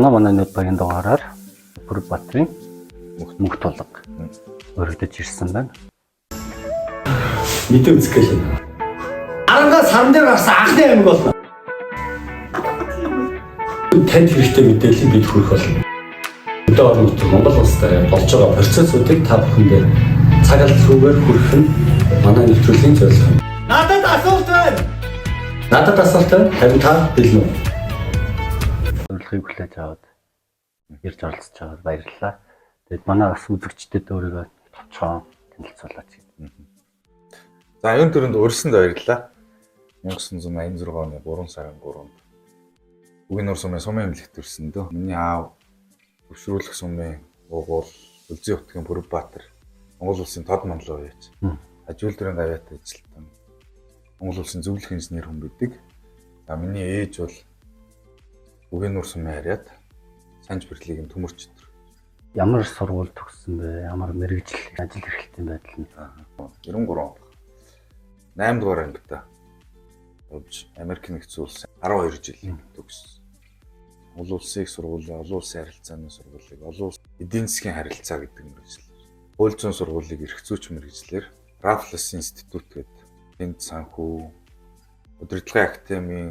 Манай нэг багийн дугаараар Бүрбатрын мөнх тулга өргөдөж ирсэн байна. Мэдээ үзэх гээл юм. Арангаа саран дээр гарсан анхны аймаг болно. Танд хэрэгтэй мэдээллийг бид хүргэх болно. Өдөө орон нутаг Монгол улс дээр болж байгаа процессуудыг та бүхэндээ цаг алдалгүйгээр хүргэх нь манай нэвтрүүлгийн зорилго юм. Надад асуулт байна. Надад асуулт байна. Харин та бэлэн үү? Урилгыг хүлээж аваад ирж оролцож байгаад баярлалаа. Тэгээд манай бас үзэгчдэд өөрийгөө товчхон танилцуулаач гэдэг. За, энэ төрөнд урьсанд баярлалаа. 1986 оны 3 сарын 3-нд Үгийн нуур сумын сумын эмнэлэгт төрсөн дөө. Миний аав төвшрүүлэх сумын уугуул Үлзий утгийн Бүрбаатар, Монгол улсын тод манлай уяач. Аж үйлдвэрийн гавьяат ажилтан. Монгол улсын зөвлөх инженер хүн байдаг. За, миний ээж бол Үгийн нуур сумын харьяат Санж Бэрлигийн төмөрч өдр. Ямар сургууль төгссөн бэ? Ямар мэргэжил, ажил эрхлэлтийн байдал нь? 93 он. 8 дугаар ангита явж Америк нэгдсэн улсын 12 жил төгссөн. Олон улсын их сургуулийн олон улсын харилцааны сургуулийг олон улс эдийн засгийн харилцаа гэдэг мэргэжлээр. Хууль зүйн сургуулийг эрх зүйч мэргэжлээр Raffles Institute гэдэг тэнд санхүү удирдлагын академийн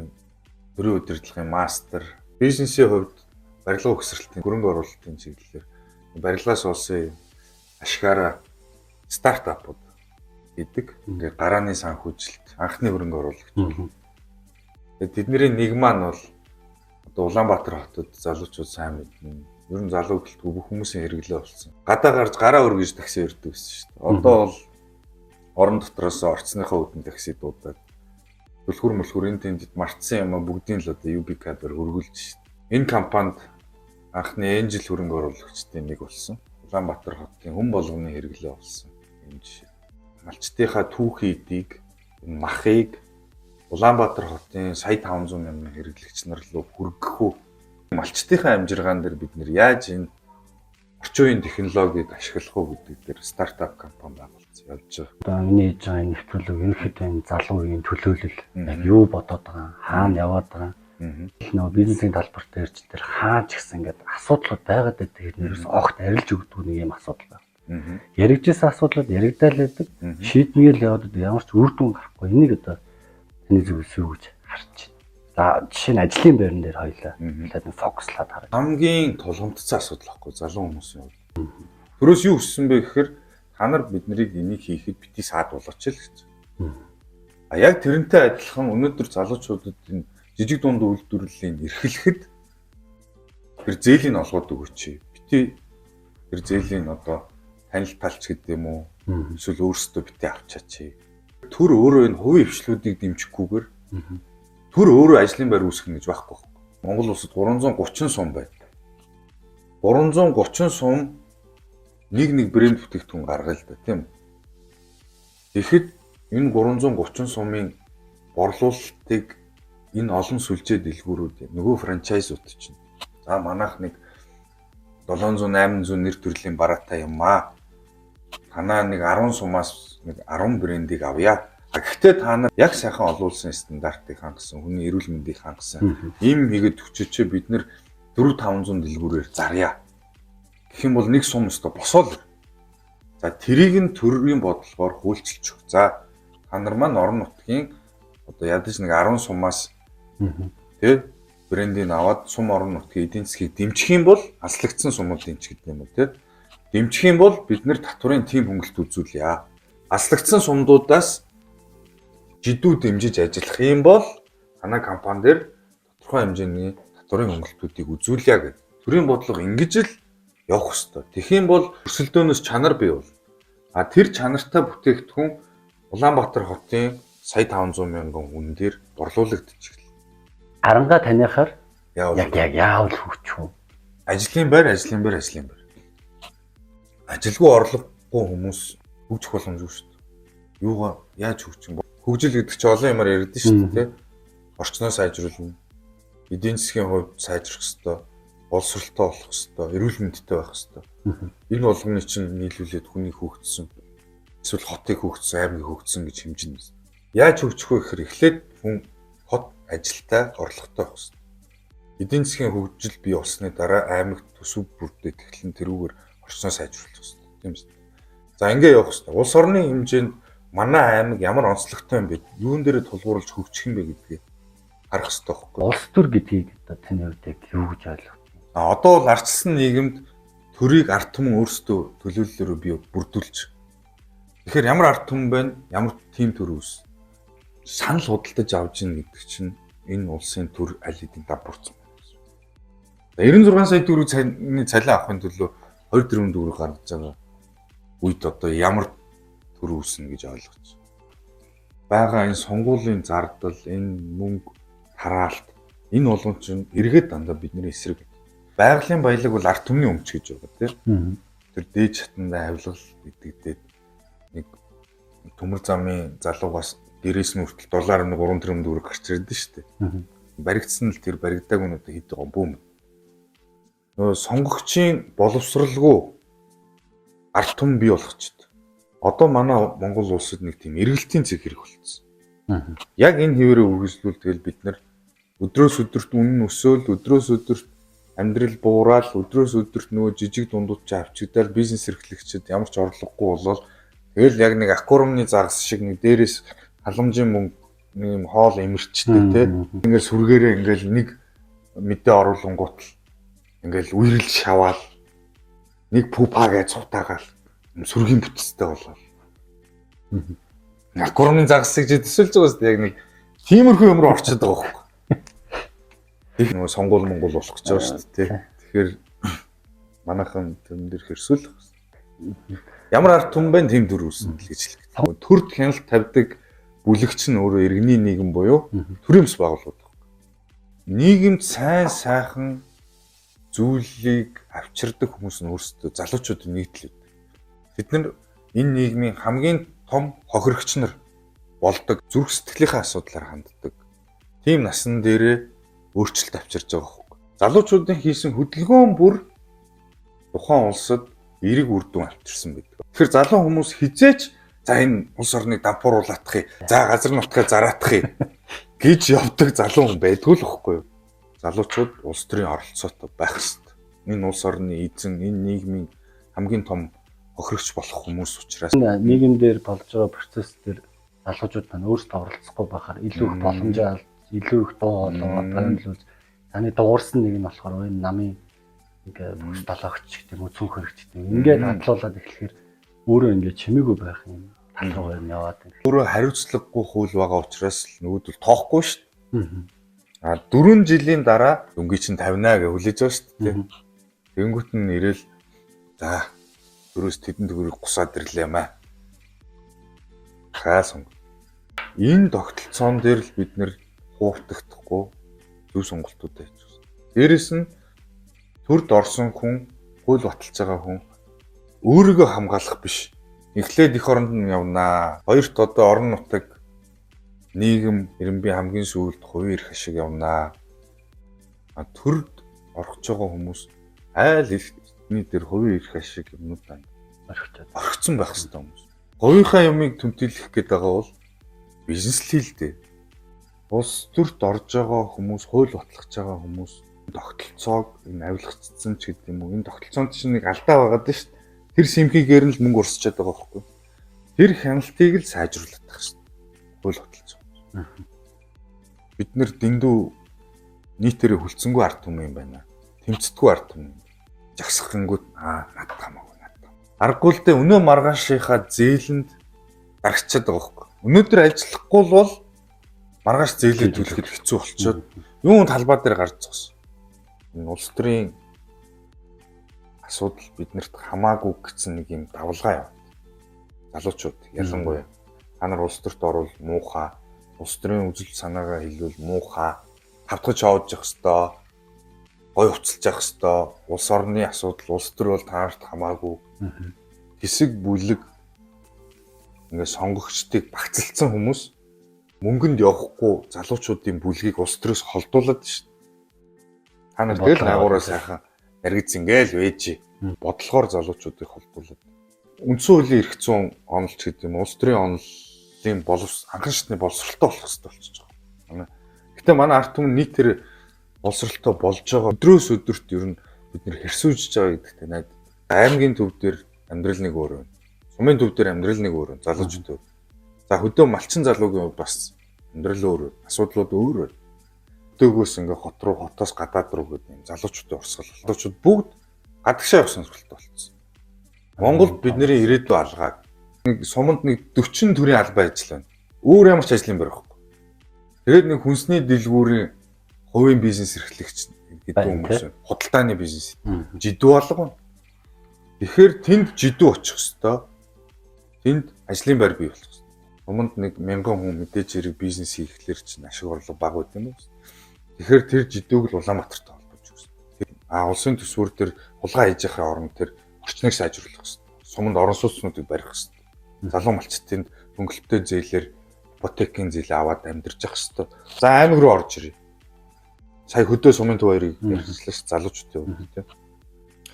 төрийн удирдлагын мастер, бизнесийн хувьд барилга угсралтын хөрөнгө оруулалтын чиглэлээр барилгаас олсон ашгаараа стартапууд гэдэг. Ингээ гарааны санхүүжилт анхны хөрөнгө оруулагч. Тэгээд тэдний нэг маань бол одоо Улаанбаатар хотод залуучууд сайн мэднэ. Ер нь залуу гэлтгүй бүх хүмүүсийн хэрэглээ болсон. Гадаа гарч гараа өргөж такси өрдөг гэсэн шүү дээ. Одоо бол орон дотроос орцныхоо үдэн такси дуудаад түлхүр мөлхүр энэ тэнд мартсан юм а бүгдийн л одоо UB кадр хөргүүлж шүү дээ. Энэ компанид анхны Angel хөрөнгө оруулагчдын нэг болсон. Улаанбаатар хотын хүн болгоны хэрэглээ болсон юм жишээ. Малчдынхаа түүхий эдийг, энэ махыг Улаанбаатар хотын сая 500 мянган хэрэглэгч нар руу хүргэх үү? Малчдынхаа амжиргаан дээр бид нэр яаж энэ орчин үеийн технологиг ашиглах уу гэдэг дээр стартап компани байгуулсан явж байгаа. Одоо миний хийж байгаа энэ нэвтрүүлэг ерөнхийдөө энэ залуу үеийн төлөөлөл яг юу бодоод байгаа, хаана яваад байгаа, нөгөө бизнесийн талбар дээр ч тэр хаа ч гэсэн ингээд асуудлууд байгаад байдаг юм ерөөс огт арилж өгдөг нэг юм асуудал байна. Яригдсэн асуудлууд яригдаал байдаг. Шийдмээр л яваад байдаг. Ямар ч үр дүн гарахгүй. Энийг одоо таны зүгээс юу гэж харж байна? За, жишээ нь ажлын байран дээр хоёлаа. Хоёлаа нэг фокуслаад харъя. Хамгийн тулгамдсан асуудал байхгүй залуу хүмүүсийн хувьд. Төрөөс юу хүссэн бэ гэхээр та нар биднийг энийг хийхэд бити саадуулаач л гэж. А яг тэрнтэй адилхан өнөөдөр залуучуудад энэ жижиг дунд үйлдвэрлэлийн эрхлэхэд тэр зээлийн олгоод өгөөч. Бити тэр зээлийн одоо танил талч гэдэг юм уу? Эсвэл өөрсдөө бити авчаач. Төр өөрөө энэ хувийн хвшлүүдийг дэмжихгүйгээр төр өөрөө ажлын байр үүсгэнэ гэж байхгүй байхгүй. Монгол улсад 330 сум байна. 330 сум нэг нэг брэнд бүтээгдэхүүн гаргая л да, тийм үү? Тэгэхэд энэ 330 сумын борлуулалтыг энэ олон сүлжээ дэлгүүрүүд нөгөө франчайзууд чинь за манайх нэг 700 800 нэр төрлийн бараатай юм аа. Танаа нэг 10 сумаас нэг 10 брендийг авъя. А гэхдээ та нар яг сайхан олон улсын стандартыг хангасан, хүний эрүүл мэндийг хангасан ийм хийгээд өчөөчөө бид нэр 4 500 дэлгүүрээр зарья. Гэх юм бол нэг сум өстө босоол. За, тэрийг нь төрийн бодлогоор хуульчилж өг. За, та нар маань орон нутгийн одоо ядаж нэг 10 сумаас тэ брендийг аваад сум орон нутгийн эдийн засгийг дэмжих юм бол алслагдсан сумуудын ч гэдэг юм уу тэ дэмжих юм бол бид нэр татварын тим хөнгөлт үзүүлье. Алслагдсан сумдуудаас жидүү дэмжиж ажиллах юм бол танай компани дээр тодорхой хэмжээний татварын хөнгөлтүүдийг үзүүлье гэдэг. Төрийн бодлого ингэж л явах ёстой. Тэгэх юм бол өрсөлдөөнөөс чанар бий бол. А тэр чанартай бүтээгдэхүүн Улаанбаатар хотын сая 500 мянган хүн дээр борлуулагдчих. Арангаа таныхаар Яавал яг яавал хөгжих үү? Ажлын байр, ажлын байр, ажлын байр. Ажилгүй орлогогүй хүмүүс хөгжих боломжгүй шүү дээ. Юугаа яаж хөгжих юм бэ? Хөгжил гэдэг чинь олон юмар яригдэн шүү дээ, тэ? Орчноо сайжруулна. Эдийн засгийн хувьд сайжрах хэвээр, боловсралтай болох хэвээр, эрүүл мэндтэй байх хэвээр. Энэ болгоны чинь нийлүүлээд хүний хөгжсөн, эсвэл хотыг хөгжсөн, аймгийг хөгжсөн гэж хэмжинэ. Яаж хөгжих вэ гэхээр эхлээд хүн хот ажилтай, орлоготой байх хэвээр. Эдийн засгийн хөгжил бий болсны дараа аймагт төсөв бүрдээ тэгэхээр тэрүүгээр орчноо сайжруулах хэрэгтэй, тийм үү? За ингээ явах хэрэгтэй. Улс орны хэмжээнд манай аймаг ямар онцлогтой юм бэ? Юун дээрээ тулгуурлаж хөгжих юм бэ гэдгийг харах хэрэгтэй байхгүй. Улс төр гэдгийг одоо таны хувьд яг юу гэж ойлгох вэ? А одоо бол ардчилсан нийгэмд төрийг ард түмэн өөрсдөө төлөөллөөрөө бий бүрдүүлж. Тэгэхээр ямар ард түмэн байна? Ямар тим төр үүс? Санал худалдаж авч ийн гэдэг чинь энэ улсын төр аль хэдийн давбурцсан байна. 96 сая төгрөг цайны цалин авахын төлөө 2 тэрбум төгрөг гаргаж байгаа үед одоо ямар төр үүснэ гэж ойлгож байгаа. Энэ сонгуулийн зардал, энэ мөнгө тараалт энэ болгон чинь эргээд дандаа бидний эсрэг. Байгалийн баялаг бол ард түмний өмч гэж байгаа тийм. Тэр дээд шатанда авилгал идэгдээд нэг төмөр замын залуугаас дээрээс нь хүртэл 7.3 тэрбум төгрөг гарч ирдэ шүү дээ. Баригдсан л тэр баригдаагүй нь одоо хэд байгаа бүүм. Нөгөө сонгогчийн боловсралгүй ард түмэн бий болгочд. Одоо манай Монгол улсад нэг тийм эргэлтийн цэг хэрэг болцсон. Яг энэ хэвээрээ үргэлжлүүл тэгэл бид нар өдрөөс өдөрт үнэн өсөөл, өдрөөс өдөрт амьдрал буураад, өдрөөс өдөрт нөгөө жижиг дундууд чи авчигдаал бизнес эрхлэгчид ямар ч орлогогүй болол тэгэл яг нэг аквариумны загас шиг нэг дээрээс халамжийн мөнгө нэг юм хоол эмэрчдэг те. Ингээл сүргээрээ ингээл нэг мэдээ оруулангуут л ингээл үерэл шаваал нэг пупа гэж цутаагаал сүргийн бүтцтэй болол. Аквариумын загасыг чи төсөөлж байгаа шүү дээ. Яг нэг тиймэрхүү юм руу орчод байгаа байхгүй. Их нөгөө сонгуул монгол болох гэж байгаа шүү дээ. Тэгэхээр манайхан тэрэн дээр хэрсүүл. Ямар ард түмэн бэ тийм төр үүснэ л гэж хэлдэг. Төрд хяналт тавьдаг бүлэгч нь өөрөө иргэний нийгэм буюу төрийн бас байгууллагууд байна. Нийгэмд сайн сайхан зүйлийг авчирдаг хүмүүс нь өөрсдөө залуучуудын нийтлэл. Тэд нар энэ нийгмийн хамгийн том хохирогч нар болдог, зүрх сэтгэлийнхээ асуудлаар ханддаг. Тийм насан дээрээ өөрчлөлт авчирж байгаа хөх. Залуучуудын хийсэн хөдөлгөөн бүр тухайн улсад эерэг үр дүн авчирсан байдаг. Тэгэхээр залуу хүмүүс хизээч за энэ улс орныг дампууруулах юм, за газар нутгаа зараатах юм гэж явдаг залуу хүн байдгүй л ихгүй юу? Залуучууд улс төрийн оролцоотой байх ёстой. Энэ улс орны эзэн, энэ нийгмийн хамгийн том хохирогч болох хүмүүс учраас нийгэм дээр болж байгаа процесс дээр залуучууд маань өөрсдөө оролцохгүй байхаар илүү их боломжоо алдж, илүү их дуу хоолойгоо баримлуулж, таны дуурсан нэг нь болохоор энэ намын ингээ бүс долоогч гэдэг юм уу, цүнх хөрөгч гэдэг юм. Ингээд хадлуулад эхлэхээр өөрөө ингээ чимээгүй байх юм тал руу юм яваад байна. Өөрөө хариуцлагагүй хууль байгаа учраас л нөгөөдөл тоохгүй шүү дээ. А 4 жилийн дараа дөнгөж чинь тавина гэж хүлээж байгаа шүү дээ. Тэнгүүт нь ирээл за дөрөөс тэдэн төгрөг гусаад ирлээ маа. Хаа сонг. Энэ тогтолцоон дээр л бид нэр хууртахдахгүй зөв сонголтуудаа хийж байна. Дээрэс нь төрд орсон хүн, хууль баталж байгаа хүн өөрийгөө хамгаалах биш. Эхлээд эх оронд нь явнаа. Хоёрт одоо орон нутаг нийгэм ирэмбийн хамгийн сүүлд хувийн эрх ашиг явнаа. А төрд орох гэж байгаа хүмүүс айл эрхний дээр хувийн эрх ашиг юмнууд орхицсан байх хэрэгтэй хүмүүс. Хувийнхаа юмыг түнтэлэх гээд байгаа бол бизнес л хийлдэ. Улс төрт орж байгаа хүмүүс, хууль батлах гэж байгаа хүмүүс тогтолцоог энэ авилгацсан ч гэдэг юм уу. Энэ тогтолцоонд чинь нэг алдаа байгаад нь шүү дээ. Тэр симхигээр нь л мөнгө урсчаад байгаа байхгүй. Тэр хяналтыг л сайжруулах хэрэгтэй. Хууль баталж. Бид нэр дэндүү нийтээрээ хүлцэнгүй ард түмэн юм байна. Тэмцдэггүй ард түмэн. Жагсахынгууд надад хамаагүй надад. Аргагүй л дээ өнөө маргаашийнхаа зээлэнд дарагчаад байгаа байхгүй. Өнөөдөр ажиллахгүй бол маргааш зээлээ төлөхөд хэцүү болчоод юун талбай дээр гарч зогсон. Энэ улс төрийн асуудал биднэрт хамаагүй гэсэн нэг юм давлгаа яваад. Залуучууд ялангуяа та нар улс төрт орвол муухай, улс төрийн үзэл санаагаа хэлвэл муухай, тавтгаж оож явах хэвээр, гой хувцалж явах хэвээр, улс орны асуудал, улс төр бол та нарт хамаагүй. Хэсэг бүлэг ингээ сонгогчдыг багцалцсан хүмүүс мөнгөнд явахгүй залуучуудын бүлгийг улс төрөөс холдуулад шүү дээ. Та нар тэгэл агуураа сайхан наргиц ингээл вэжи бодлогоор залуучуудыг холдуулад. Үндсэн хуулийн эрх зүйн онол ч гэдэг юм улс төрийн онолын боловс анхан шатны боловсралтай болох хэрэгтэй болчихж байгаа. Гэтэ манай ард түмэн нийтээр Боловсролтой болж байгаа. Өдрөөс өдөрт ер нь бид нэр хэрсүүжж байгаа гэдэгт найд. Аймгийн төв дээр амьдрал нэг өөр байна. Сумын төв дээр амьдрал нэг өөр байна. Залуучууд өөр. За хөдөө малчин залуугийн хувьд бас амьдрал өөр байна. Асуудлууд өөр байна. Хөдөөгөөс ингээ хот руу, хотоос гадаад руу гэдэг юм залуучуудын урсгал. Залуучууд бүгд гадагшаа явах сонирхолтой болцсон. Монголд бидний ирээдүй алгааг. Нэг суманд нэг 40 төрлийн албан ажил байна. Өөр ямар ч ажлын байр байхгүй. Тэгээд нэг хүнсний дэлгүүрийн хувийн бизнес эрхлэгч гэдэг хүмүүс байна. Худалдааны бизнес. Жидүү алга байна. Тэгэхээр тэнд жидүү очих хэвээр. Тэнд ажлын байр бий болох хэвээр. Суманд нэг 1000 хүн мэдээж хэрэг бизнес хийхлээр чинь ашиг орлого бага байт юм уу? Тэгэхээр тэр жидүүг л Улаанбаатартай холбож өгсөн. А улсын төсвөр дээр хулгай хийж байхын оронд тэр орчныг сайжруулах хэвээр. Суманд орон сууцнуудыг барих хэвээр. Залуу малчид тэнд хөнгөлөлттэй зээлээр ипотекийн зээл аваад амьдарч явах хэвээр. За аймаг руу орж ирье. Сая хөдөө сумын төв хоёрыг ярьжлаа ш залуучуудын хувьд тийм.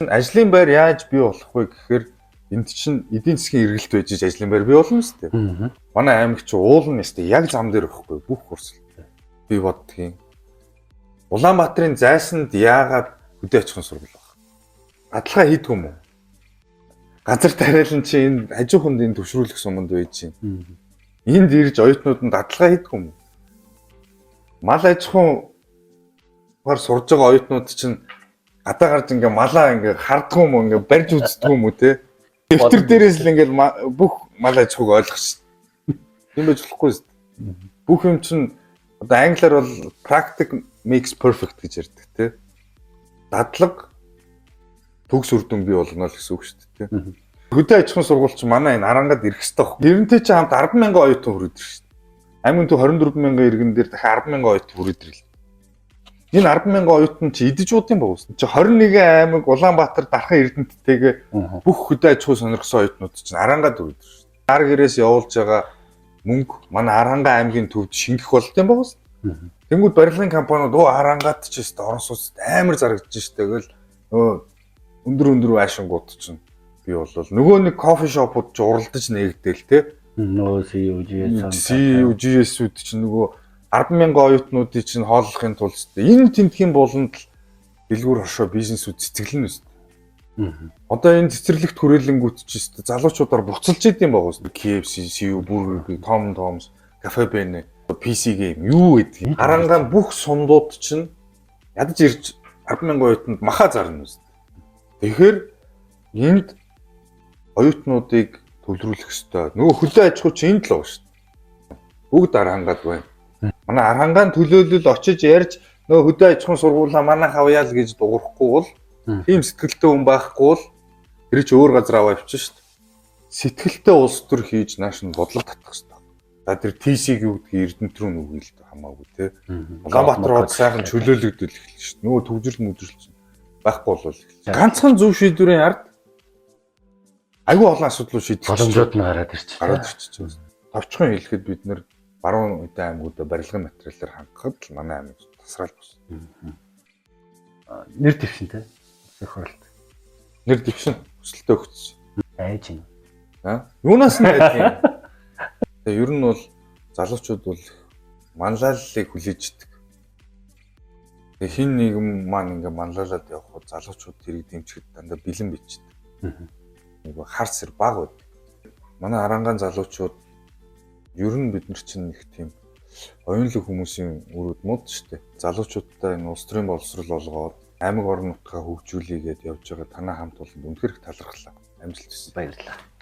Ажлын байр яаж бий болох вэ гэхээр энд чинь эдийн засгийн эргэлт байж иж ажлын байр бий болно шүү дээ. Манай аймаг чи уул нь өстэй яг зам дээр байхгүй бүх хурсал. Би боддгийн. Улаанбаатарын зайсанд яагаад хөдөө аж ахуйн сургууль байх? Гадалгаа хийдгүү юм уу? Газар тариалан чи энэ хажууханд энэ төвшрүүлэх суманд байж чинь. Энд ирж оюутнууд нь дадлага хийдгүү юм уу? Мал аж ахуйгаар сурж байгаа оюутнууд чинь гадаа гарч ингээ малаа ингээ хардгуу юм уу, ингээ барьж үздэггүй юм уу те? Дэвтэр дээрээс л ингээ бүх мал аж ахуйг ойлгох шин. Тийм байж болохгүй шүү дээ. Бүх юм чинь одоо англиар бол practice makes perfect гэж ярьдаг те. Дадлага төгс үр дүн бий болгоно л гэсэн үг шүү дээ те. Хөдөө аж ахуйн сургууль чинь манай энэ Арангад ирэх ёстой байхгүй. Тэрнтэй чи хамт 10,000 оюутан хүрээд ирж шүү дээ. Аймгийн төв 24,000 иргэн дээр дахиад 10,000 оюутан хүрээд ирэл. Энэ 10,000 оюутан чи идэж уудын богс. Чи 21 аймаг Улаанбаатар Дархан Эрдэнэттэйгээ бүх хөдөө аж ахуй сонирхсон оюутнууд чинь Арангад хүрээд ирж шүү дээ. Ар гэрээс явуулж байгаа мөнгө манай Аранга аймгийн төвд шингэх болт юм байгаас. Тэнгүүд барилгын компаниуд өө Арангад ч өстө орон сууцд амар зарагдаж штэ тэгэл нөгөө өндөр өндөр байшингууд чинь би бол нөгөө нэг кофе шопууд ч уралдаж нээгдээл те. Нөгөө CU GS CU GS-үүд чинь нөгөө 10,000 оюутнуудыг чинь хооллохын тулд энэ тентхийн буланд л дэлгүүр хоршоо бизнесүүд цэцэглэнэ үст. Одоо энэ цэцэрлэгт хүрээлэнгүүт чи өстө залуучуудаар буцалж идэм байгаа үст. KFC, CU, Burger King, Tom Tom's, Cafe Bene, PC Game юу гэдгийг. Арангаан бүх сумдууд чинь ядаж ирж 10,000 оюутанд маха зарна үст. Тэгэхээр энд оюутнуудыг төвлөрүүлэх ёстой. Нөгөө хөдөө аж ахуй чинь энд л байгаа шүү дээ. Бүгд Архангад байна. Манай Архангаан төлөөлөл очиж ярьж нөгөө хөдөө аж ахуйн сургуулаа манайх авъя л гэж дуурахгүй бол тийм сэтгэлтэй хүн байхгүй бол тэр чи өөр газар аваа явчих шүү дээ. Сэтгэлтэй улс төр хийж нааш нь бодлого татах ёстой. За тэр TC-г юу гэдгийг Эрдэнэт рүү нүгэл л хамаагүй те. Улаанбаатар хот сайхан чөлөөлөгдөл эхэлнэ шүү дээ. Нөгөө төвжирл мүжрэл чинь байхгүй болол эхэлнэ. Ганцхан зөв шийдвэрийн ард айгүй олон асуудлууд шийдэх боломжууд нь гараад ирчих. Гараад ирчих. Товчхон хэлэхэд бид нэр баруун үдэ аймагуудаа барилгын материалаар хангахад л манай аймаг тасраал бос. Нэр дэвшин те. Их хуралд. Нэр дэвшин хүсэлтээ өгсөн. Айж юм. Аа? Юунаас нь байдаг юм? Тэгээ ер нь бол залуучууд бол манлайллыг хүлээж идэг. Тэгээ хин нэгэн маань ингээ манлайлаад явхад залуучууд тэрийг дэмжихэд дандаа бэлэн бичдэг. Нэг хар сэр баг байдаг. Манай Арангаан залуучууд ер нь бид нар чинь нэг тийм оюунлаг хүмүүсийн үрүүд мууд шүү дээ. Залуучуудтай энэ улс төрийн боловсрол олгоод аймаг орон нутгаа хөгжүүлье гэдээ явж байгаа танай хамт олонд үнэхээр их талархлаа. Амжилт хүсье. Баярлалаа.